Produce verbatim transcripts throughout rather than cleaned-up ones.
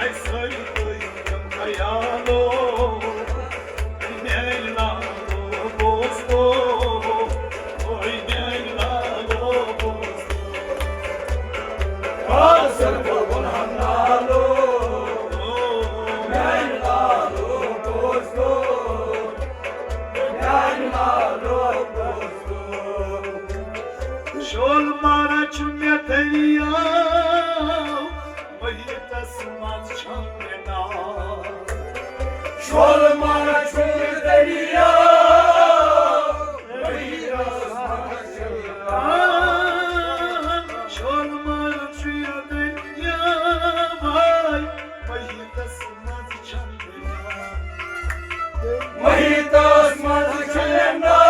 A سٲری تُہۍ یِم خیالو، اے میٛانہِ لالو دوستو، اے میٛانہِ لالو دوستو۔ کر سر بول ہم لالو، میٛانہِ لالو دوستو، میٛانہِ لالو دوستو۔ شول مارا چھُ مےٚ دٔریاو، محیطس منٛز چھَم مےٚ ناو۔ شول مارا چھُ مےٚ دٔریاو، محیطس منٛز چھَم مےٚ ناو۔ شول مارا چھُ مےٚ دٔریاو، محیطس منٛز چھَم مےٚ ناو۔ محیطس منٛز چھَم مےٚ ناو۔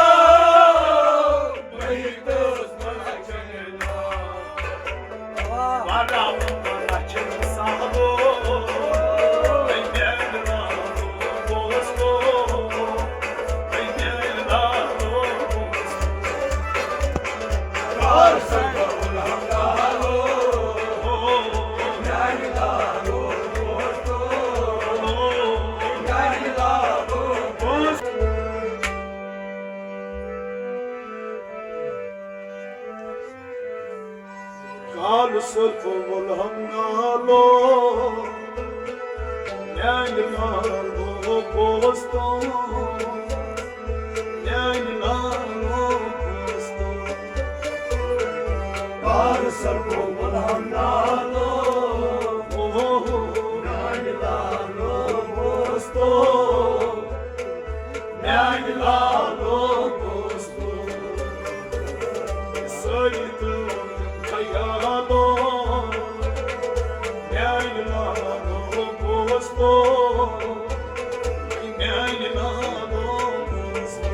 کالہٕ سۄرپھ وول ہم نالو، میٛانہِ لالو دوستو، میٛانہِ لالو دوستو۔ کالہٕ سۄرپھ وول ہم نالو، میٛانہِ لالو دوستو، میٛانہِ لالو دوستو۔ سٲری تُہۍ خیالو، میٛانہِ لالو دوستو، میٛانہِ لالو دوستو۔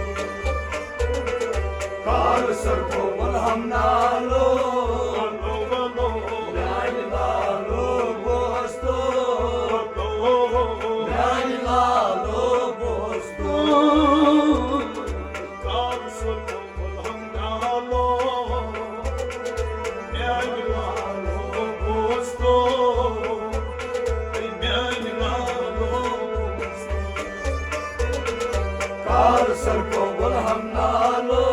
کالہٕ سۄرپھ وول ہم نالو، میٛانہِ لالو دوستو، میٛانہِ لالو دوستو۔ کالہٕ سۄرپھ وول ہم نالو، میٛانہِ لالو دوستو، میٛانہِ لالو دوستو۔ کالہٕ سۄرپھ وول ہم نالو،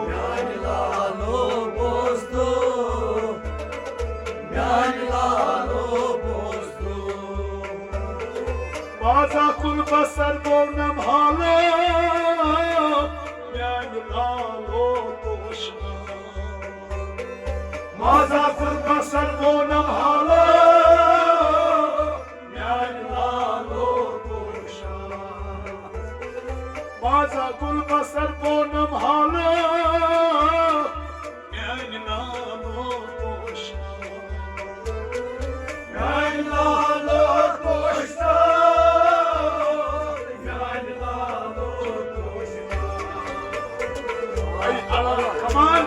میٛانہِ لالو دوستو، میٛانہِ لالو دوستو۔ مازا کُل بسر بونم حالو، میٛانہِ لالو پوشان۔ مازا کُل بسر بونم حالو، میٛانہِ لالو پوشان۔ مازا کُل بسر بونم حالو، میٛانہِ لالو پوشان۔ میٛانہِ لالو پوشان۔ میٛانہِ لالو پوشان۔ اے اللہ، come on۔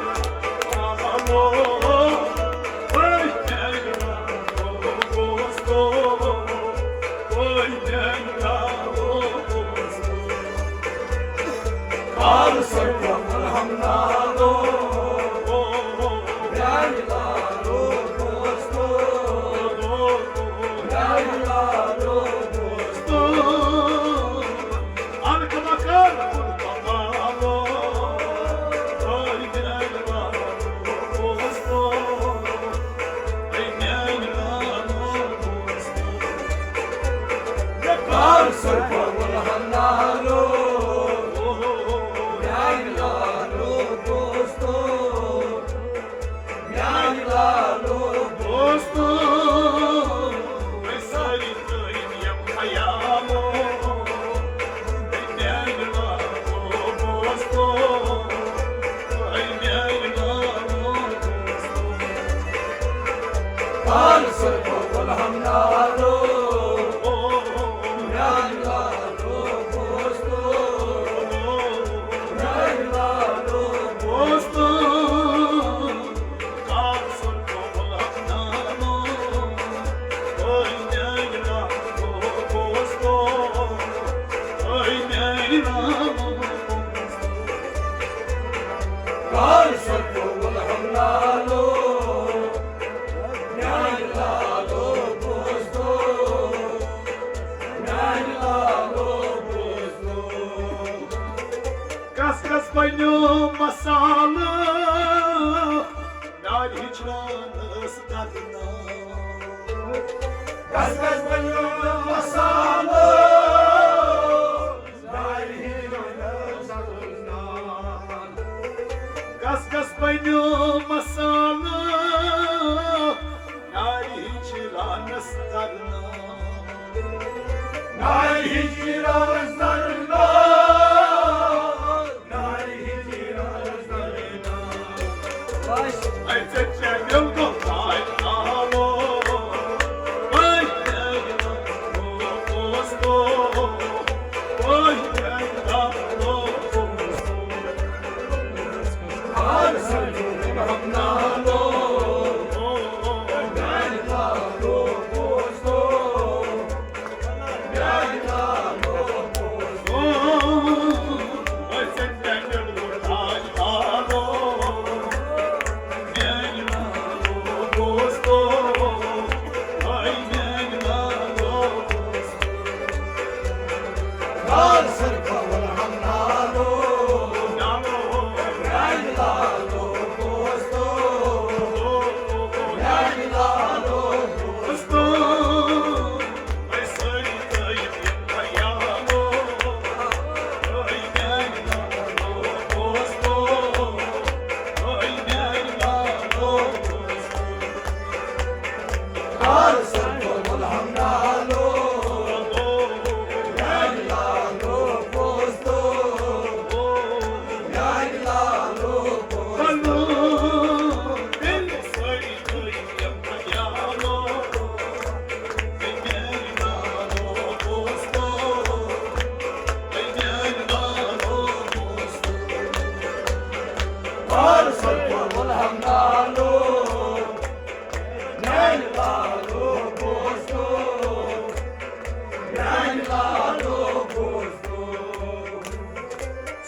بنیو مسالہٕ نارِ ہِجرانس درنا۔ کس کس بنیو مسالہٕ نارِ ہِجرانس درنا۔ کس کس بنیو مسالہٕ نارِ ہِجرانس درنا۔ نارِ ہِجرانس درنا۔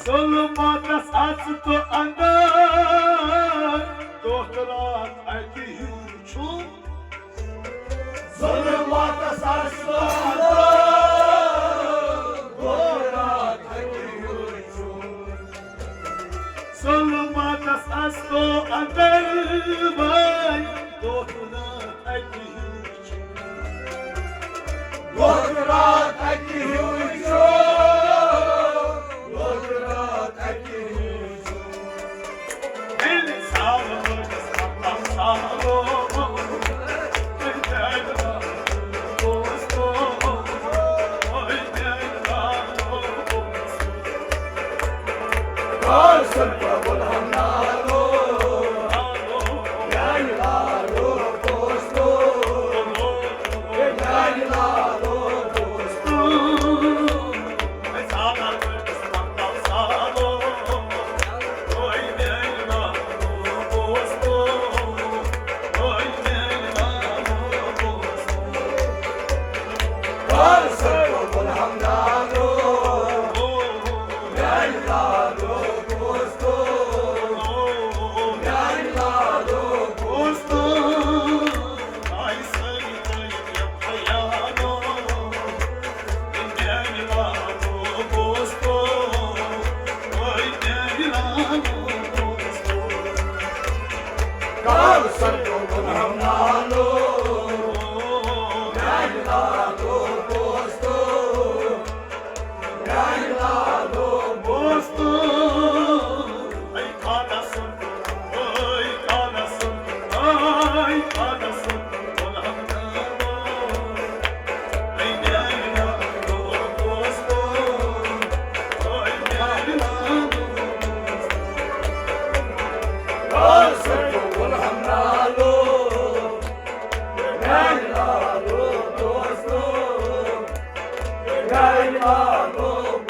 ظلماتس اژ تہٕ اندر، دۄہ تہٕ راتھ اکہِ ہیوٗ چھُ۔ ظلماتس اژ تہٕ اندر، دۄہ تہٕ راتھ اکہِ ہیوٗ چھُ۔ ظلماتس اژ تہٕ اندر، وٲے، دۄہ تہٕ راتھ اکہِ ہیوٗ چھُ۔ دۄہ تہٕ راتھ اکہِ ہیوٗ چھُ۔ دۄہ تہٕ راتھ اکہِ ہیوٗ چھُ۔ ییٚلہِ سالہٕ لٔجِس مطلب سالہٕ، تہٕ میٛانہِ لالو دوستو، اے میٛانہِ لالو دوستو۔ کر سر پر بلہم لالو، میٛانہِ لالو دوستو، اے میٛانہِ لالو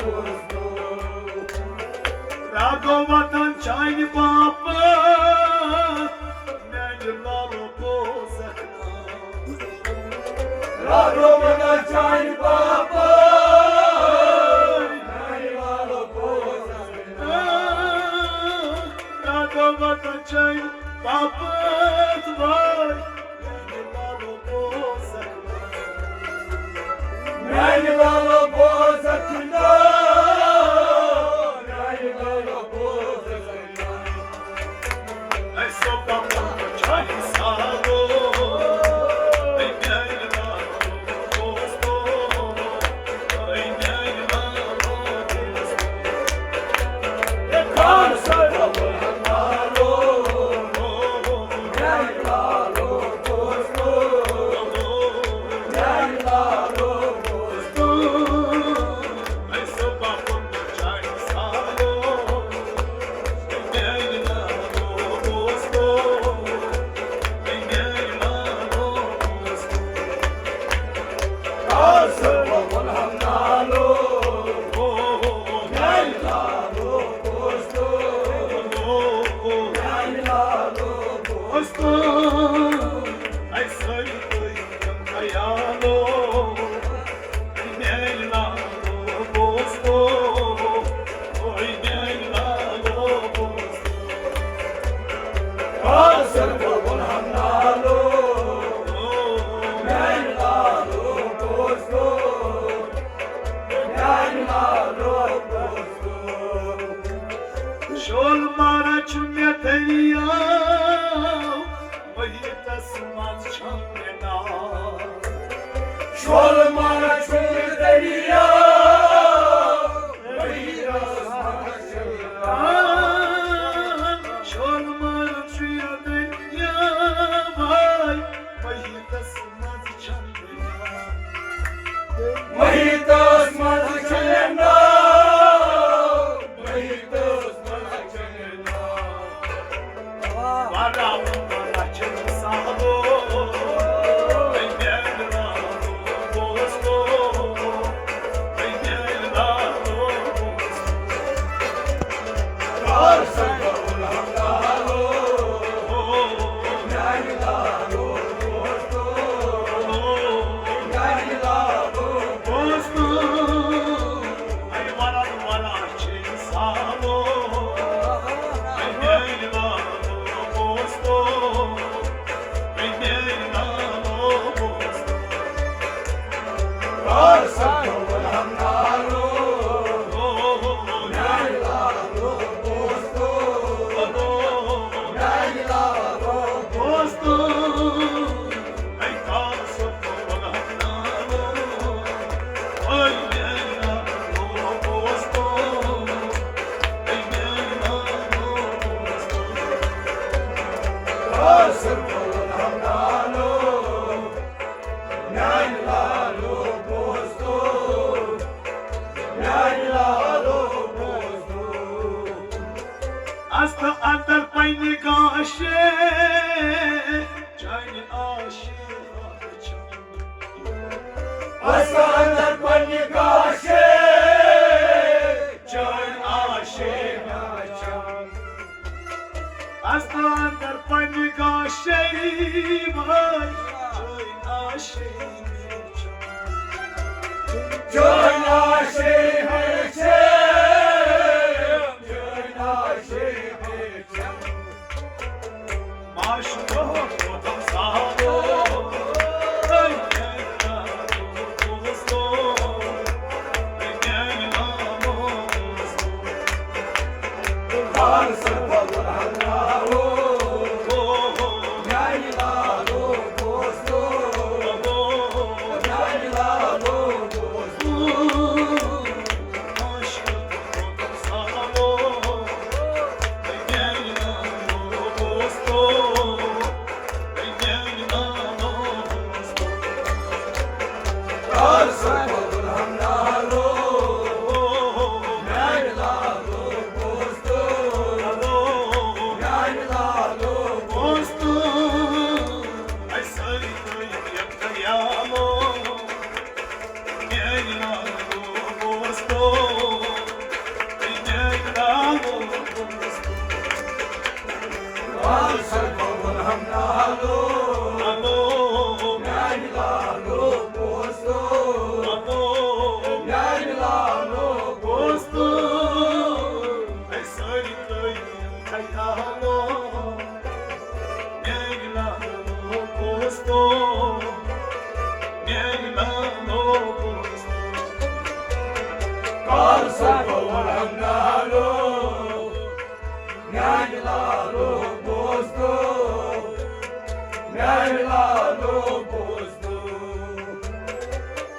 دوستو۔ راتو وطن چانہِ باپتھ، میانہِ لالو بوزکھ نا۔ راتو وطن چانہِ باپتھ، میانہِ لالو بوزکھ نا۔ راتو وطن چانہِ باپتھ، وٲے۔ میانہِ لالو بوزکھ نا، میانہِ لالو بوزکھ نا، میانہِ لالو بوزکھ نا۔ شول مارا چھُ مےٚ دٔریاو، مٔہیٖتس منٛز چھُ مےٚ ناو۔ شول مارا چھُ مےٚ دٔریاو، مٔہیٖتس منٛز چھُ مےٚ ناو۔ شول مارا چھُ مےٚ دٔریاو، مٔہیٖتس منٛز چھُ مےٚ ناو۔ مٔہیٖتس منٛز چھُ مےٚ ناو۔ است اندر پننہِ گاشہِ، چانہِ آشہِ۔ است اندر پننہِ گاشہِ، چٲنۍ آشے ناچان۔ است اندر پننہِ گاشے، وٲے، چٲنۍ آشے ناچان۔ چٲنۍ آشے ہر چھے، چٲنۍ آشے ہر چھے۔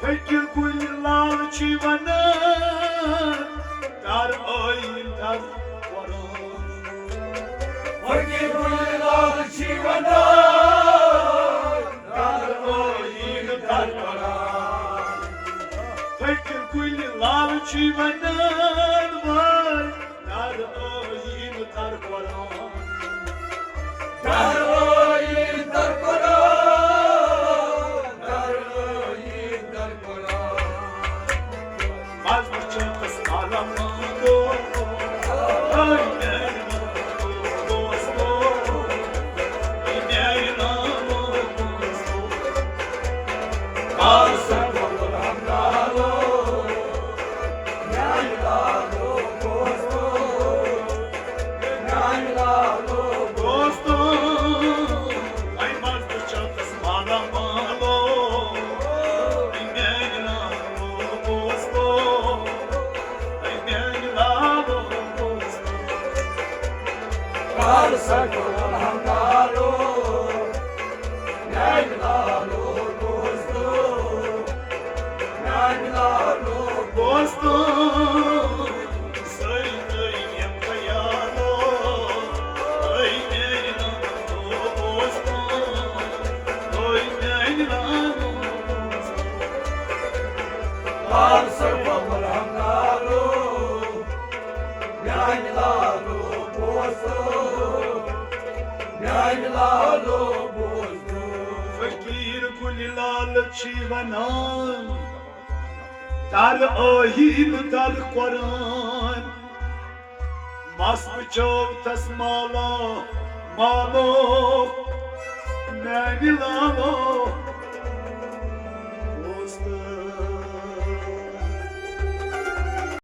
فقیٖر کُلہِ لال چھِ وَنان، کر ٲییٖن در قرآن۔ فقیٖر کُلہِ لال چھِ وَنان، کر ٲییٖن در قرآن۔ فقیٖر کُلہِ لال چھِ وَنان، وٲے، در ٲییٖن در قرآن۔ در ٲییٖن در قرآن، در ٲییٖن در قرآن۔ مزٕ وٕچھِو تس مالا مالو، اے میانہِ لالو دوستو، اے میانہِ لالو دوستو۔ کر سا قبول ہمدالو، میانہِ لالو دوستو، میانہِ لالو دوستو۔ اے مزٕ وٕچھِو تس مالا مالو، اے میانہِ لالو دوستو، اے میانہِ لالو دوستو۔ کر سا قبول ہمدالو، میانہِ لالو دوستو، میانہِ لالو دوستو۔ سٲری تٲریٖف یِم خیالو، اے میانہِ لالو دوستو، اے میانہِ لالو دوستو۔ کر سا قبول ہمدالو، میانہِ لالو دوستو، میانہِ لالو دوستو۔ فقیٖر کُلہِ لال چھِ وَنان، در ٲییٖن در قرآن۔ مزٕ وٕچھِو تس مالا مالو، میانہِ لالو